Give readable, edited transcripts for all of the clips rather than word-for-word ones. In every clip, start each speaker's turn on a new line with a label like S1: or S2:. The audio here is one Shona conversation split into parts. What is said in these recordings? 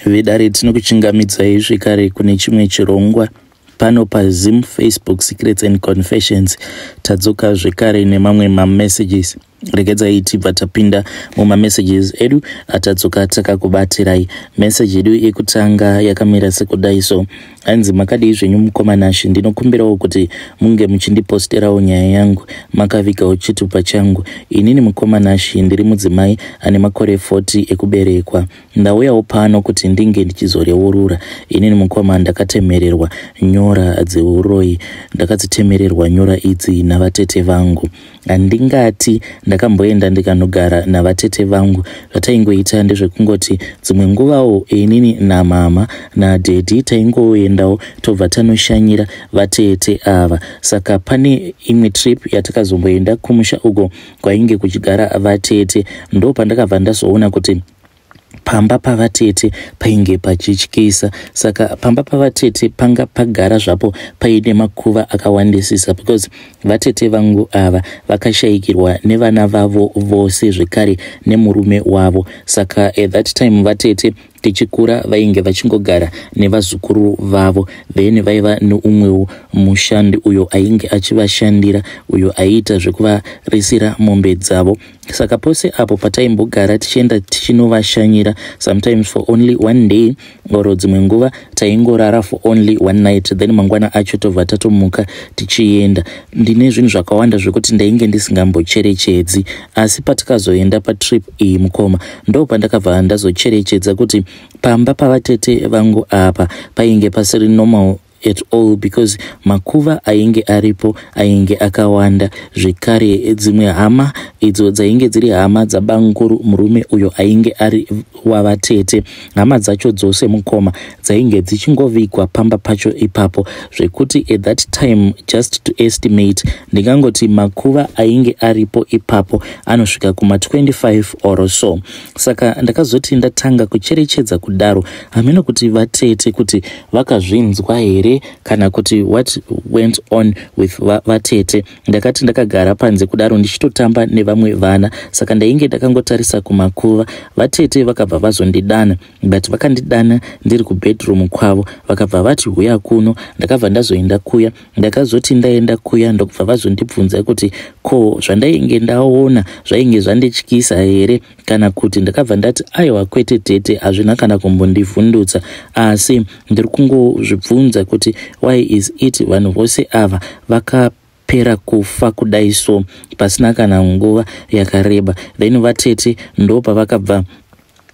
S1: Vedare, tinokuchingamidzai zvekare kune chimwe chirongwa pano paZim Facebook Secrets and Confessions. Tadzoka zvekare nemamwe mamessages. Regedzai tibva tapinda mumamessages edu atadzoka takakubatirai. Message yedu yekutanga yakamira sekudai so. Hanzi, "Makadii zvenyu mukoma Nashe? Ndinokumbirawo kuti munge muchindiposterawo nyaya yangu makavigawo chitupa changu. Inini mukoma Nashe, ndiri mudzimai ane makore 40 ekuberekwa. Ndauyawo pano kuti ndinge ndichizoreurura. Inini mukoma, ndakatemererwa nyora dzeuroyi. Ndakadzitemererwa nyora idzi navatete vangu. Handingati ndakamboenda ndikanogara navatete vangu. Zvataingoita ndezvekungoti dzimwe nguvawo inini namama nadaddy taingoendawo, tobva tanoshanyira vatete ava. Saka pane imwe trip yatakazomboenda kumusha uko kwainge kuchigara vatete, ndo pandakabva ndazoona kuti pamba pavatete painge pachityisa. Saka pamba pavatete panga pagara zvapo paine makuva akawandisisa, because vatete vangu ava vakashayikirwa nevana vavo vose, zvekare nemurume wavo. Saka at that time vatete tichikura vainge vachingogara nevazukuru vavo. Then vaiva neumwewo mushandi uyo ainge achivashandira, uyo aiita zvekuvarisira mombe dzavo. Saka pose apo pataimbogara tichienda tichinovashanyira, sometimes for only one day, or dzimwe nguva taingorara for only one night, then mangwana acho tobva tatomuka tichienda. Ndine zvinhu zvakawanda zvekuti ndainge ndisingambocherechedzi. Asi patakazoenda patrip iyi mukoma, ndo pandakabva ndazocherechedza kuti pamba pavatete vangu apa painge pasiri normal at all, because makuva ainge aripo ainge akawanda. Zvekare dzimwe hama idzo dzainge dziri hama dzabanguru, murume uyo ainge ari wavatete, hama dzacho dzose mukoma dzainge dzichingovigwa pamba pacho ipapo, zvekuti at that time, just to estimate, ndingangoti makuva ainge aripo ipapo anosvika kuma25 or so. Saka ndakazoti ndatanga kucherechedza kudaro, hameno kuti vatete kuti vakazvinzwa here kana kuti what went on with vatete. Ndakati ndakagara panze kudaro ndichitotamba nevamwe vana, saka ndainge ndakangotarisa kumakuva. Vatete vakabva vazondidana, but vakandidana ndiri kubedroom kwavo. Vakabva vati, 'Huya kuno.' Ndakabva ndazoenda kuya. Ndakazoti ndaenda kuya, ndokubva vazondibvunza kuti ko zvandainge ndaona zvainge zvandityisa here kana kuti. Ndakabva ndati, 'Aiwa, kwete tete, hazvina kana kumbondivhundutsa, asi ndiri kungozvibvunza kuti why is it vanhu vose ava vakapera kufa kudai so pasina kana nguva yakareba?' Then vatete ndo pavakabva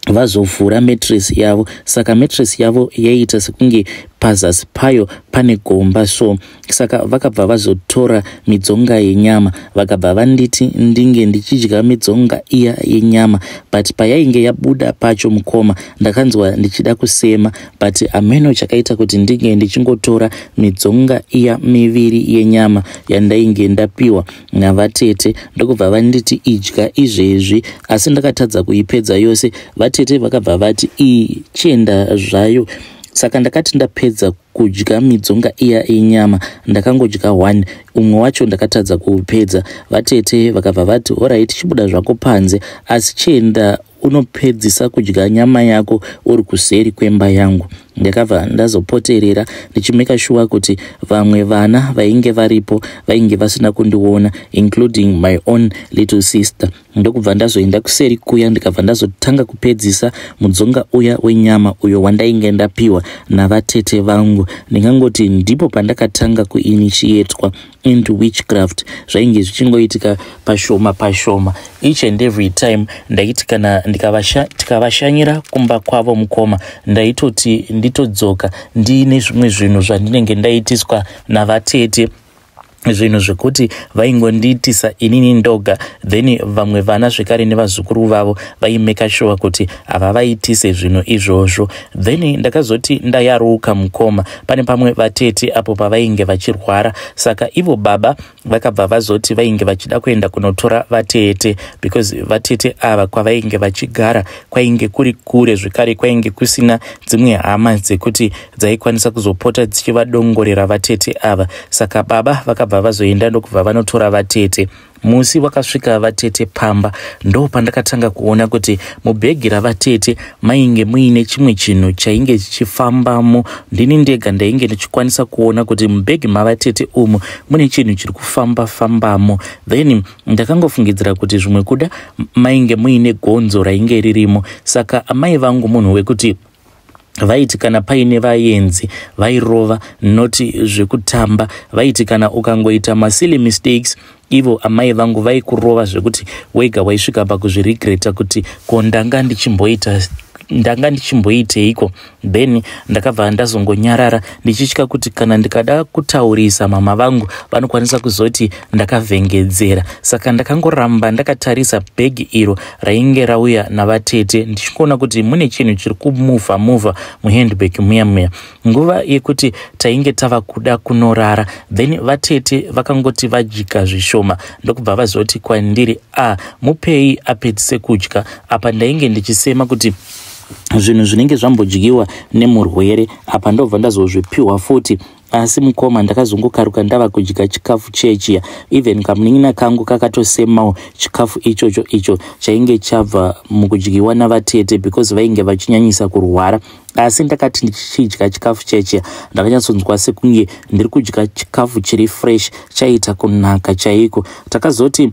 S1: vazovhura mattress yavo. Saka mattress yavo yaiita sekunge pazasi payo pane gomba so. Saka vakabva vazotora midzonga yenyama, vakabva vanditi ndinge ndichidya midzonga iya yenyama. But payainge yabuda pacho mukoma, ndakanzwa ndichida kusema, but hameno chakaita kuti ndinge ndichingotora midzonga iya miviri yenyama yandainge ndapiwa navatete. Ndokubva vanditi, 'Idya izvezvi,' asi ndakatadza kuipedza yose. Vatete vakabva vati, 'Iyi chienda zvayo.' Saka ndakati ndapedza kudya midzonga iya yenyama, ndakangodya one, umwe wacho ndakatadza kuupedza. Vatete vakabva vati, 'Alright, chibuda zvako panze, asi chienda unopedzisa kudya nyama yako uri kuseri kwemba yangu.' Ndakabva ndazopoterera ndichimeka sure kuti vamwe vana vainge varipo vainge vasina kundiona, including my own little sister. Ndokubva ndazoenda kuseri kuya, ndikabva ndazotanga kupedzisa mudzonga uya wenyama uyo wandainge ndapiwa navatete vangu. Ndingangoti ndipo pandakatanga kuinitiatwa into witchcraft. Zvainge zvichingoitika pashoma pashoma each and every time. Ndaiti kana tikavashanyira kumba kwavo mukoma, ndaitoti nditodzoka ndiine zvimwe zvinhu zvandinenge ndaitiswa navatete, zvinhu zvekuti vaingondiitisa inini ndoga. Then vamwe vana zvekare nevazukuru vavo vaimeka sure kuti havavaitise zvinhu izvozvo. Then ndakazoti ndayaruka mukoma, pane pamwe vatete apo pavainge vachirwara. Saka ivo baba vakabva vazoti vainge vachida kuenda kunotora vatete, because vatete ava kwavainge vachigara kwainge kuri kure, zvekare kwainge kusina dzimwe hama dzekuti dzaikwanisa kuzopota dzichivadongorera vatete ava. Saka baba vakabva vazoenda, ndokubva vanotora vatete. Musi wakasvika vatete pamba ndo pandakatanga kuona kuti mubhegi ravatete mainge muine chimwe chinhu chainge chichifambamo. Ndini ndega ndainge ndichikwanisa kuona kuti mubhegi mavatete umu mune chinhu chiri kufamba fambamo. Then ndakangofungidzira kuti zvimwe kuda mainge muine gonzo rainge ririmo. Saka amai vangu munhu wekuti vaiti kana paine vaenzi vairova, noti zvekutamba. Vaiti kana ukangoita masilly mistakes, ivo amai vangu vaikurova zvekuti wega waisvika pakuzviregreta kuti ko ndanga ndichimboita, ndanga ndichimboiteiko? Then ndakabva ndazongonyarara ndichitya kuti kana ndikada kutaurisa mama vangu vanokwanisa kuzoti ndakavhengedzera. Saka ndakangoramba ndakatarisa bhegi iro rainge rauya navatete, ndichikuona kuti mune chinhu chiri kumuvha muvha muhandbag muya muya. Nguva yekuti tainge tava kuda kunorara, then vatete vakangoti vadya zvishoma, ndokubva vazoti kwandiri, "A, mupei apedzise kudya." Apa ndainge ndichisema kuti zvinhu zvinenge zvambodyiwa nemurwere, apa ndobva ndazozvipiwa futi. Asi mukoma, ndakazongokaruka ndava kudya chikafu chechiya. Even kamunin'ina kangu kakatosemawo chikafu ichocho, icho chainge chabva mukudyiwa navatete, because vainge vachinyanyisa kurwara. Asi ndakati ndichidya chikafu chechiya, ndakanyatsonzwa sekunge ndiri kudya chikafu chiri fresh, chaita kunaka chaiko. Takazoti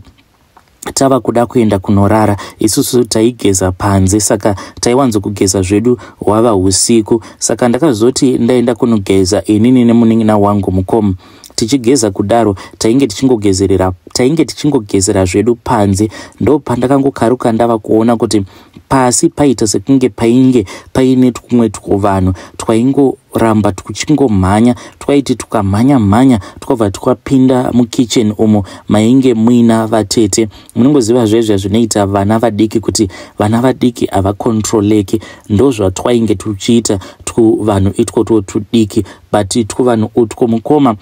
S1: tava kuda kuenda kunorara, isusu taigeza panze, saka taiwanzokugeza zvedu hwava usiku. Saka ndakazoti ndaenda kunogeza inini nemunin'ina wangu mukoma. Tichigeza kudaro, tainge tichingogezerera, tainge tichingogezera zvedu panze. Ndo pandakangokaruka ndava kuona kuti pasi paita sekunge painge paine twumwe twuvanhu twaingoramba tuchingomhanya. Twaiti tukamhanya mhanya, twabva twapinda mukicheni umo mainge muina vatete. Munongoziva zvezve zvinoita vana vadiki, kuti vana vadiki havakontroleki. Ndo zvatwainge tuchiita twuvanhu itwotwo tudiki. But twuvanhu utwo, mukoma,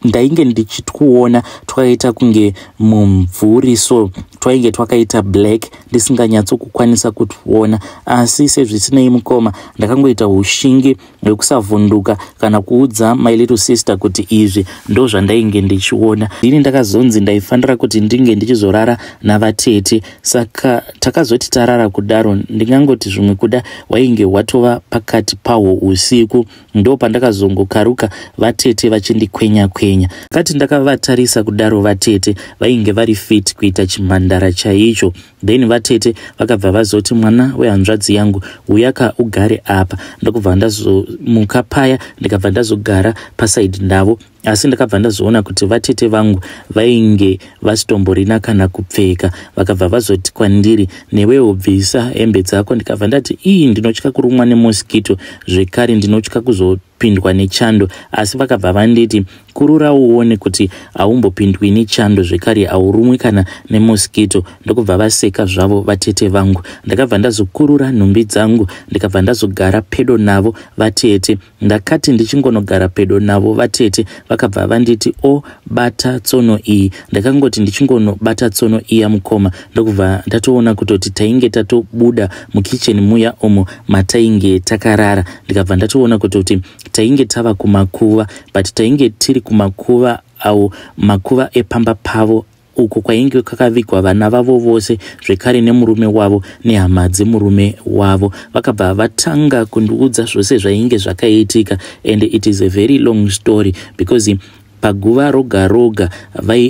S1: ndainge ndichitwuona twakaita kunge mumvuri, so twainge twakaita black, ndisinganyatsokukwanisa kutwuona. Asi sezvisinei, mukoma, ndakangoita ushingi hwekusavhunduka kana kuudza my little sister kuti izvi ndo zvandainge ndichiona. Ini ndakazonzi ndaifanira kuti ndinge ndichizorara navatete. Saka takazoti tarara kudaro, ndingangoti zvimwe kuda wainge watova pakati pahwo usiku, ndo pandakazongokaruka vatete vachindikwenya kwenya. Kati ndakavatarisa kudaro, vatete vainge vari fit kuita chimhandara chaicho. Then vatete vakabva vazoti, "Mwana wehanzvadzi yangu, uyaka ugare apa." Ndokubva ndazomuka paya, ndikabva ndazogara pasaidi ndavo. Asi ndakabva ndazoona kuti vatete vangu vainge vasitomborina kana kupfeka. Vakabva vazoti kwandiri, "Newewo bvisa hembe dzako." Ndikabva ndati, "Ii, ndinotya kurumwa nemosquito, zvekare ndinotya kuzopindwa nechando." Asi vakabva vanditi, "Kurura uone kuti haumbopindwi nechando, zvekare haurumwi kana nemosquito." Ndokubva vaseka zvavo vatete vangu. Ndakabva ndazokurura nhumbi dzangu, ndikabva ndazogara pedo navo vatete. Ndakati ndichingonogara pedo navo vatete, vakabva vanditi, "O, bata tsono iyi." Ndakangoti ndichingonobata tsono iya, mukoma, ndokubva ndatoona kutoti tainge tatobuda mukicheni muya umo matainge takarara. Ndikabva ndatoona kutoti tainge tava kumakuva, but tainge tiri kumakuva au makuva epamba pavo, uko kwainge kwakavigwa vana vavo vose, zvekare nemurume wavo nehama dzemurume wavo. Vakabva vatanga kundiudza zvose zvainge zvakaitika, and it is a very long story, because paguva roga roga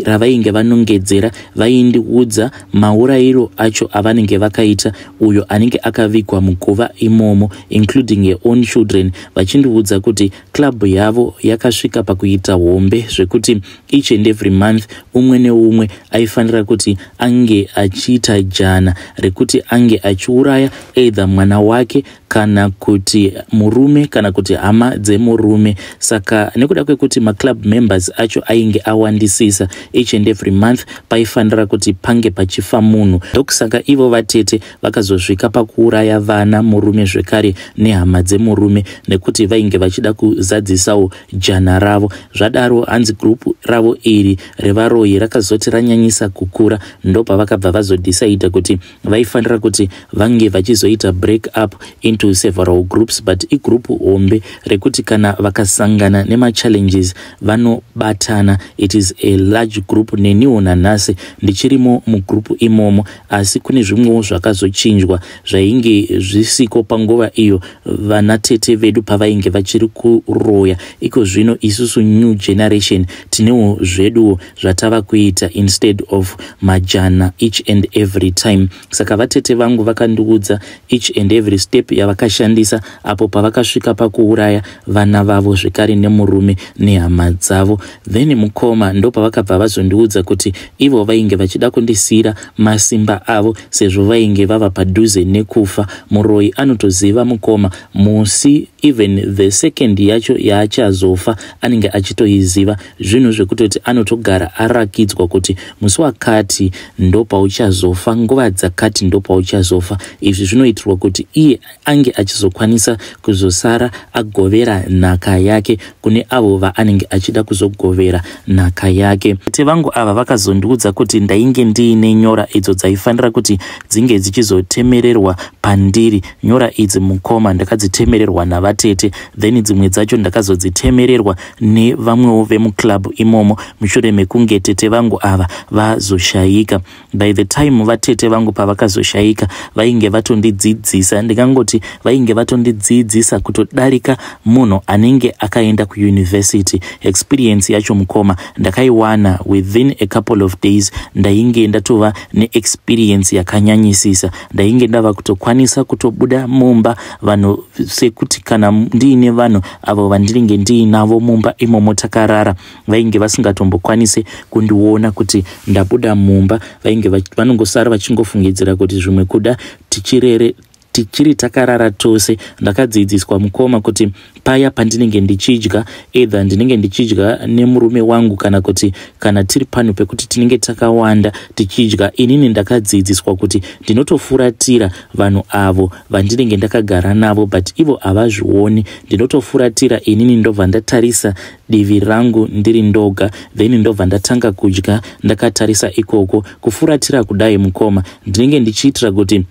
S1: ravainge vanongedzera, vaindiudza maurayiro acho avanenge vakaita uyo anenge akavigwa muguva imomo, including her own children, vachindiudza kuti club yavo yakasvika pakuita hombe zvekuti each and every month umwe neumwe aifanira kuti ange achiita jana rekuti ange achiuraya either mwana wake kana kuti murume kana kuti hama dzemurume. Saka nekuda kwekuti maclub members acho ainge awandisisa, each and every month paifanira kuti pange pachifa munhu. Ndokusaka ivo vatete vakazosvika pakuuraya vana, murume, zvekare nehama dzemurume, nekuti vainge vachida kuzadzisawo jana ravo. Zvadaro, hanzi gurupu ravo iri revaroyi rakazoti ranyanyisa kukura, ndopavakabva vazodhisaidha kuti vaifanira kuti vange vachizoita break up into several groups, but igrupu hombe rekuti kana vakasangana nemachallenges vanobatsirana. Takabatana, it is a large group. Neniwo nanhasi ndichirimo mugroup imomo, asi kune zvimwewo zvakazochinjwa zvainge zvisiko panguva iyo vana tete vedu pavainge vachiri kuroya. Iko zvino isusu new generation tinewo zveduwo zvatava kuita instead of majana each and every time. Saka vatete vangu vakandiudza each and every step yavakashandisa apo pavakasvika pakuuraya vana vavo zvekare nemurume nehama dzavo. Then mukoma, ndopavakabva vazondiudza kuti ivo vainge vachida kundisiyira masimba avo sezvo vainge vava padhuze nekufa. Muroyi anotoziva, mukoma, musi, even the second yacho yaachazofa anenge achitoiziva. Zvinhu zvekutoti anotogara arakidzwa kuti musi wakati ndopauchazofa, nguva dzakati ndopauchazofa. Izvi zvinoitirwa kuti iye ange achizokwanisa kuzosara agovera nhaka yake kune avo vaanenge achida kuzogovera nhaka yake. Tete vangu ava vakazondiudza kuti ndainge ndiine nyora idzo dzaifanira kuti dzinge dzichizotemererwa pandiri. Nyora idzi, mukoma, ndakadzitemererwa navatete, then dzimwe dzacho ndakazodzitemererwa nevamwewo vemuclub imomo mushure mekunge tete vangu ava vazoshayika. By the time vatete vangu pavakazoshayika, vainge vatondidzidzisa, ndingangoti vainge vatondidzidzisa kutodarika munhu anenge akaenda kuuniversity. Experience yacho, mukoma, ndakaiwana within a couple of days. Ndainge ndatova neexperience yakanyanyisisa. Ndainge ndava kutokwanisa kutobuda mumba vanhu, sekuti kana ndiine vanhu avo vandinenge ndiinavo mumba imomo takarara, vainge vasingatombokwanisi kundiona kuti ndabuda mumba. Vainge vanongosara vachingofungidzira kuti zvimwe kuda tichirere, tichiri takarara tose. Ndakadzidziswa, mukoma, kuti paya pandinenge ndichidya, either ndinenge ndichidya nemurume wangu kana kuti kana tiri pano pekuti tinenge takawanda tichidya, inini ndakadzidziswa kuti ndinotofuratira vanhu avo vandinenge ndakagara navo, but ivo havazvioni. Ndinotofuratira inini, ndobva ndatarisa divi rangu ndiri ndoga, then ndobva ndatanga kudya ndakatarisa ikoko. Kufuratira kudai, mukoma, ndinenge ndichiitira kuti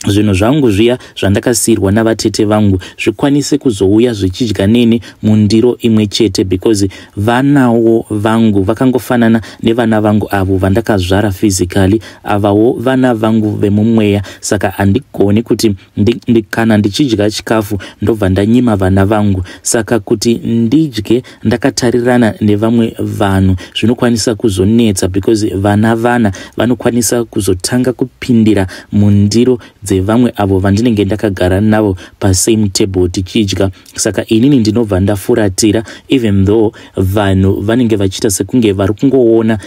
S1: zvinhu zvangu zviya zvandakasiyirwa navatete vangu zvikwanise kuzouya zvichidya neni mundiro imwe chete, because vanawo vangu vakangofanana nevana vangu avo vandakazvara physically, avawo vana vangu vemumweya. Saka handigoni kuti kana ndichidya chikafu ndobva ndanyima vana vangu. Saka kuti ndidye ndakatarirana nevamwe vanhu zvinokwanisa kuzonetsa, because vana vanokwanisa kuzotanga kupindira mundiro dzevamwe avo vandinenge ndakagara navo pasame table tichidya. Saka inini ndinobva ndafuratira, even though vanhu vanenge vachiita sekunge vari kungoona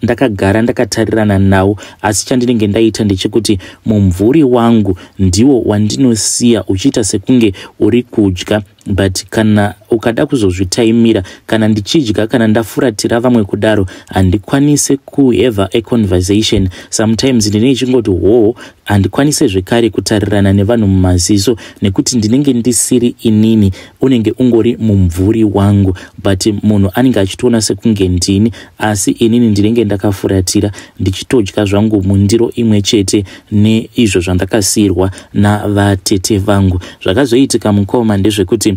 S1: ndakagara ndakatarirana navo, asi chandinenge ndaita ndechekuti mumvuri wangu ndiwo wandinosiya uchiita sekunge uri kudya. But kana ukada kuzozvitaimira, kana ndichidya, kana ndafuratira vamwe kudaro, handikwanisi kuhave a conversation. Sometimes ndinenge chingoti hoo, handikwanisi zvekare kutarirana nevanhu mumaziso nekuti ndinenge ndisiri inini, unenge ungori mumvuri wangu, but munhu anenge achitoona sekunge ndini, asi inini ndinenge ndakafuratira ndichitodya zvangu mundiro imwe chete neizvo zvandakasiyirwa navatete vangu. Zvakazoitika, mukoma, ndezvekuti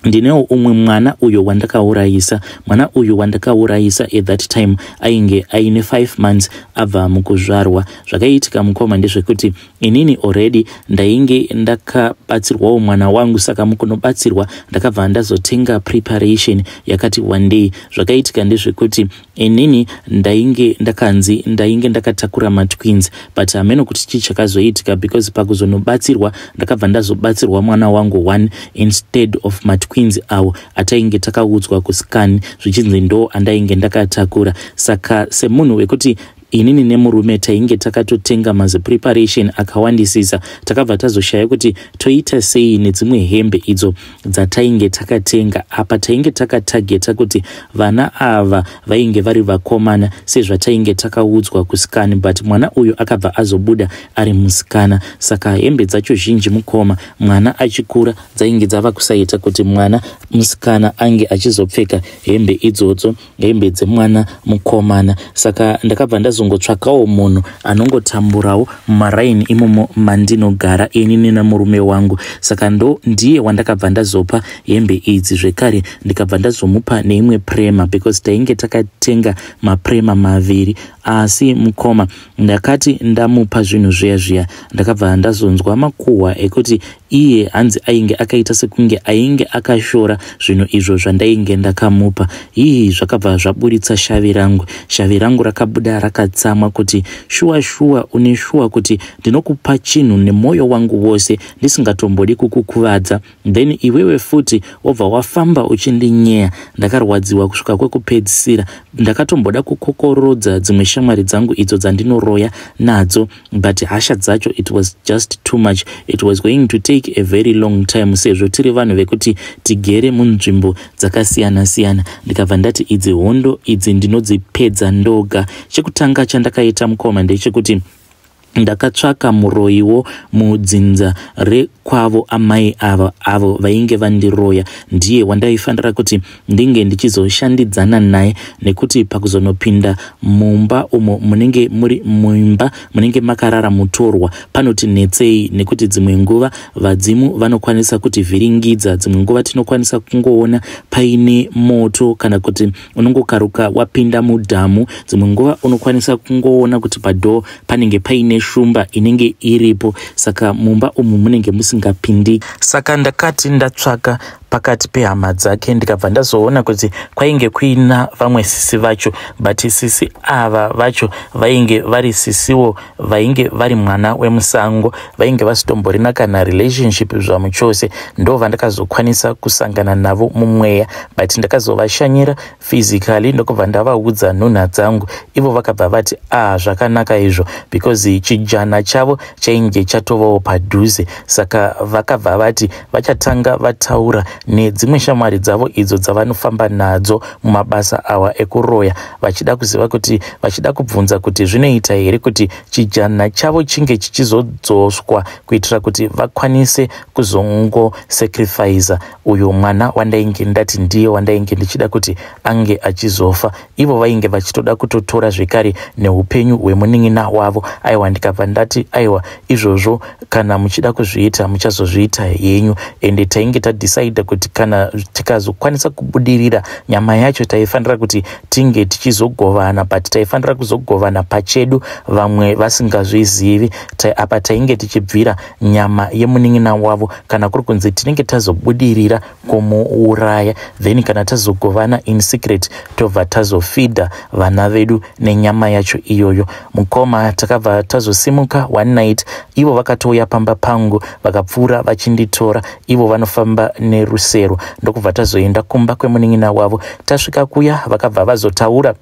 S1: ndinewo umwe mwana uyo wandakaurayisa. Mwana uyu wandakaurayisa, at that time ainge aine 5 months abva mukuzvarwa. Zvakaitika, mukoma, ndezvekuti inini already ndainge ndakabatsirwawo mwana wangu. Saka mukunobatsirwa ndakabva ndazotenga preparation yakati one day. Zvakaitika ndezvekuti inini ndainge ndakanzi ndainge ndakatakura matwins, but hameno kuti chii chakazoitika, because pakuzonobatsirwa ndakabva ndazobatsirwa mwana wangu one instead of matwins avo atainge takaudzwa kuscan zvichinzi ndo andainge ndakatakura. Saka semunhu wekuti inini nemurume tainge takatotenga mazipreparation akawandisisa, takabva tazoshaya kuti toita sei nedzimwe hembe idzo dzatainge takatenga. Apa tainge takatageta kuti vana ava vainge vari vakomana sezvatainge takaudzwa kuscan, but mwana uyu akabva azobuda ari musikana. Saka hembe dzacho zhinji, mukoma, mwana achikura dzainge dzava kusaita kuti mwana musikana ange achizopfeka hembe idzodzo, hembe dzemwana mukomana. Saka ndakabva ndazongofunga kuti, ah, Ndakazongotsvakawo munhu anongotamburawo mumaraini imomo mandinogara ini nemurume wangu. Saka ndo ndiye wandakabva ndazopa hembe idzi zvekare, ndikabva ndazomupa neimwe prema because tainge takatenga maprema maviri. Asi mukoma, ndakati ndamupa zvinhu zviya zviya, ndakabva ndazonzwa makuhwa ekuti iye hanzi ainge akaita sekunge ainge akashora zvinhu izvo zvandainge ndakamupa. Ii, zvakabva zvaburitsa shavi rangu. Shavi rangu rakabuda rakatsamwa kuti shuwa shuwa, une shuwa kuti ndinokupa chinhu nemwoyo wangu wose ndisingatombodi kukukuvadza, then iwewe futi wobva wafamba uchindinyeya. Ndakarwadziwa kusvika kwekupedzisira. Ndakatomboda kukokorodza dzimwe shamwari dzangu idzo dzandinoroya nadzo, but hasha dzacho, it was just too much. It was going to take a very long time sezvo tiri vanhu vekuti tigere munzvimbo dzakasiyana-siyana. Ndikabva ndati idzi hondo idzi ndinodzipedza ndoga. Chekutanga chandakaita, mukoma, ndechekuti ndakatsvaka muroyiwo mudzinza rekwavo amai ava, avo vainge vandiroya. Ndiye wandaifanira kuti ndinge ndichizoshandidzana naye, nekuti pakuzonopinda mumba umo munenge muri muimba munenge makarara mutorwa panoti netsei, nekuti dzimwe nguva vadzimu vanokwanisa kutivhiringidza. Dzimwe nguva tinokwanisa kungoona paine moto, kana kuti unongokaruka wapinda mudhamu. Dzimwe nguva unokwanisa kungoona kuti padoor panenge paine shumba inenge iripo, saka mumba umu munenge musingapindiki. Saka ndakati ndatsvaka pakati pehama dzake, ndikabva ndazoona kuti kwainge kuina vamwe sisi vacho, but sisi ava vacho vainge vari sisiwo vainge vari mwana wemusango, vainge vasitomborina kana relationship zvamuchose. Ndo vandakazokwanisa kusangana navo mumweya, but ndakazovashanyira physically, ndokubva ndavaudza nhunha dzangu. Ivo vakabva vati, "Ah, zvakanaka izvo," because chijana chavo chainge chatovawo padhuze. Saka vakabva vati vachatanga vataura nedzimwe shamwari dzavo idzo dzavanofamba nadzo mumabasa awa ekuroya, vachida kuziva kuti, vachida kubvunza kuti zvinoita here kuti chijana chavo chinge chichizodzoswa kuitira kuti vakwanise kuzongosacrifica uyu mwana wandainge ndati ndiye wandainge ndichida kuti ange achizofa. Ivo vainge vachitoda kutotora zvekare neupenyu hwemunin'ina wavo. Aiwa, ndikabva ndati, "Aiwa, izvozvo kana muchida kuzviita muchazozviita henyu." Ende tainge tadecida kuti kana tikazokwanisa kubudirira, nyama yacho taifanira kuti tinge tichizogovana, but taifanira kuzogovana pachedu vamwe vasingazvizivi. Apa tainge tichibvira nyama yemunin'ina wavo kana kuri kunzi tinenge tazobudirira kumuuraya. Then kana tazogovana in secret, tobva tazofeeda vana vedu nenyama yacho iyoyo. Mukoma, takabva tazosimuka one night. Ivo vakatouya pamba pangu, vakapfuura vachinditora. Ivo vanofamba nerusero, ndokubva tazoenda kumba kwemunin'ina wavo. Tasvika kuya, vakabva vazotaura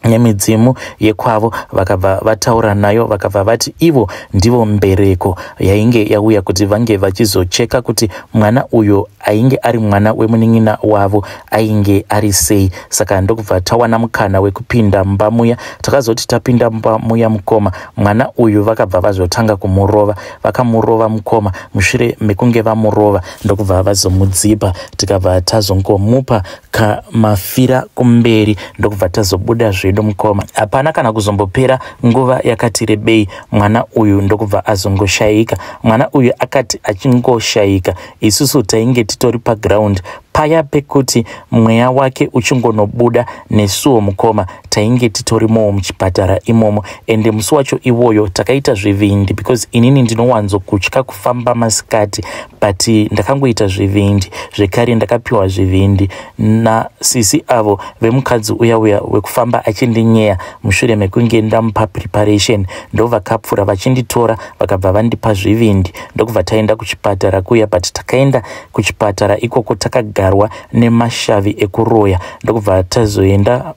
S1: nemidzimu yekwavo. Vakabva vataura nayo, vakabva vati ivo ndivo mbereko yainge yauya kuti vange vachizocheka kuti mwana uyo ainge ari mwana wemunin'ina wavo ainge ari sei. Saka ndokubva tawana mukana wekupinda mumba muya. Takazoti tapinda mumba muya, mukoma, mwana uyu vakabva vazotanga kumurova. Vakamurova, mukoma. Mushure mekunge vamurova, ndokubva vazomudzipa. Tikabva tazongomupa kamafira kumberi, ndokubva tazobuda zvedu. Mukoma, hapana kana kuzombopera nguva yakati rebei, mwana uyu ndokubva azongoshayika. Mwana uyu akati achingoshayika, isusu tainge titori paground paya pekuti mweya wake uchingonobuda. Nesuwo, mukoma, tainge titorimowo muchipatara imomo. Ende musi wacho iwoyo takaita zvivindi, because inini ndinowanzokutya kufamba masikati, but ndakangoita zvivindi zvekare. Ndakapiwa zvivindi nasisi avo vemukadzi uya uya wekufamba achendinyeya. Mushure mekunge ndamupa preparation, ndovakapfuura vachinditora, vakabva vandipa zvivindi, ndokubva taenda kuchipatara kuya. But takaenda kuchipatara ikoko takagarwa nemashavi ekuroya, ndokubva tazoenda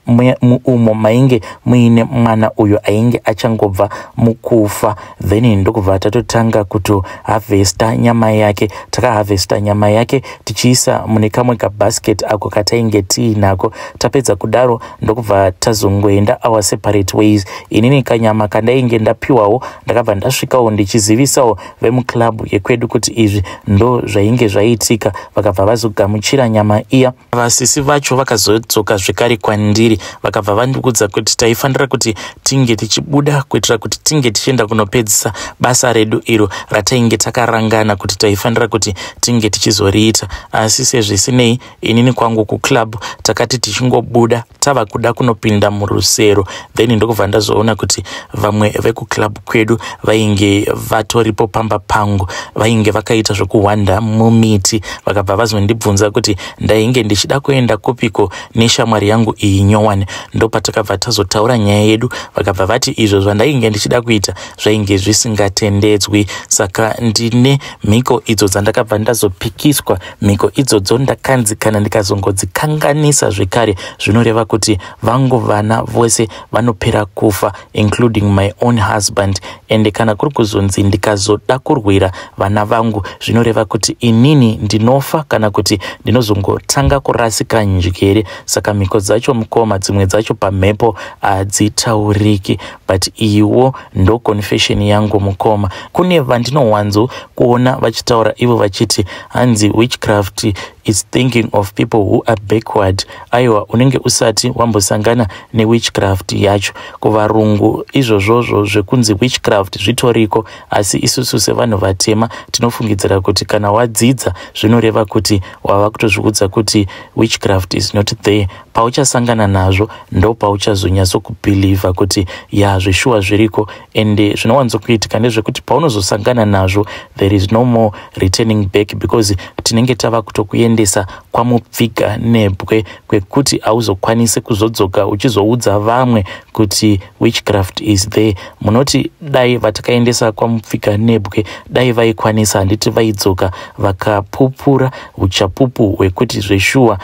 S1: umo mainge muine mwana uyo ainge achangobva mukufa. Then ndokubva tatotanga kutoharvesta nyama yake. Takaharvesta nyama yake tichiisa mune kamwe kabasket ako katainge tiinako. Tapedza kudaro, ndokubva tazongoenda our separate ways. Inini kanyama kandainge ndapiwawo, ndakabva ndasvikawo ndichizivisawo vemuclub yekwedu kuti izvi ndo zvainge zvaitika. Vakabva vazogamuchira. Tagamuchira nyama iya. Vasisi vacho vakazodzoka zvekare kwandiri vakabva vandiudza kuti taifanira kuti tinge tichibuda kuitira kuti tinge tichienda kunopedzisa basa redu iro ratainge takarangana kuti taifanira kuti tinge tichizoriita. Asi sezvisinei, inini kwangu kuclub takati tichingobuda tava kuda kunopinda murusero, then ndokubva ndazoona kuti vamwe vekuclub kwedu vainge vatoripo pamba pangu, vainge vakaita zvekuhwanda mumiti. Vakabva vazondibvunza kuti ndainge ndichida kuenda kupiko neshamwari yangu iyi nyowani. Ndopatakabva tazotaura nyaya yedu, vakabva vati izvo zvandainge ndichida kuita zvainge zvisingatendedzwi. Saka ndine mhiko idzo dzandakabva ndazopikiswa. Mhiko idzodzo ndakanzi kana ndikazongodzikanganisa zvekare, zvinoreva kuti vangu vana vose vanopera kufa, including my own husband. Ende kana kuri kuzonzi ndikazoda kurwira vana vangu, zvinoreva kuti inini ndinofa kana kuti ndinozongotanga kurasika njere. Saka mhiko dzacho, mukoma, dzimwe dzacho pamhepo hadzitauriki, but iwo ndo confession yangu, mukoma. Kune vandinowanzo kuona vachitaura ivo vachiti hanzi witchcraft is thinking of people who are backward. Aiwa, unenge usati wambosangana newitchcraft yacho. Kuvarungu izvozvozvo zvekunzi witchcraft zvitoriko, asi isusu sevanhu vatema tinofungidzira kuti kana wadzidza zvinoreva kuti wava kutozviudza kuti witchcraft is not there. Pauchasangana nazvo ndo pauchazonyatsokubhilivha kuti ya, zveshuwa zviriko. Ende zvinowanzokuitika ndezvekuti paunozosangana nazvo, there is no more returning back, because tinenge tava kutokuendesa kwamupfiga nebwe, kwekuti hauzokwanisi kuzodzoka uchizoudza vamwe kuti witchcraft is there. Munoti dai vatakaendesa kwamupfiga nebwe dai vaikwanisa, handiti vaidzoka vakapupura uchapupu hwekuti zveshuwa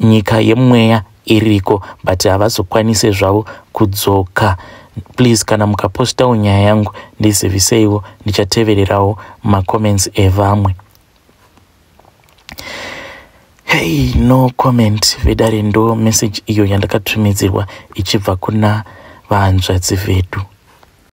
S1: nyika yemweya iriko? But havazokwanisi zvavo kudzoka. Please, kana mukapostawo nyaya yangu, ndiziviseiwo, ndichatevererawo macomments evamwe. Hey, no comment, vedare. Ndo message iyo yandakatumidzirwa ichibva kuna vahanzvadzi vedu.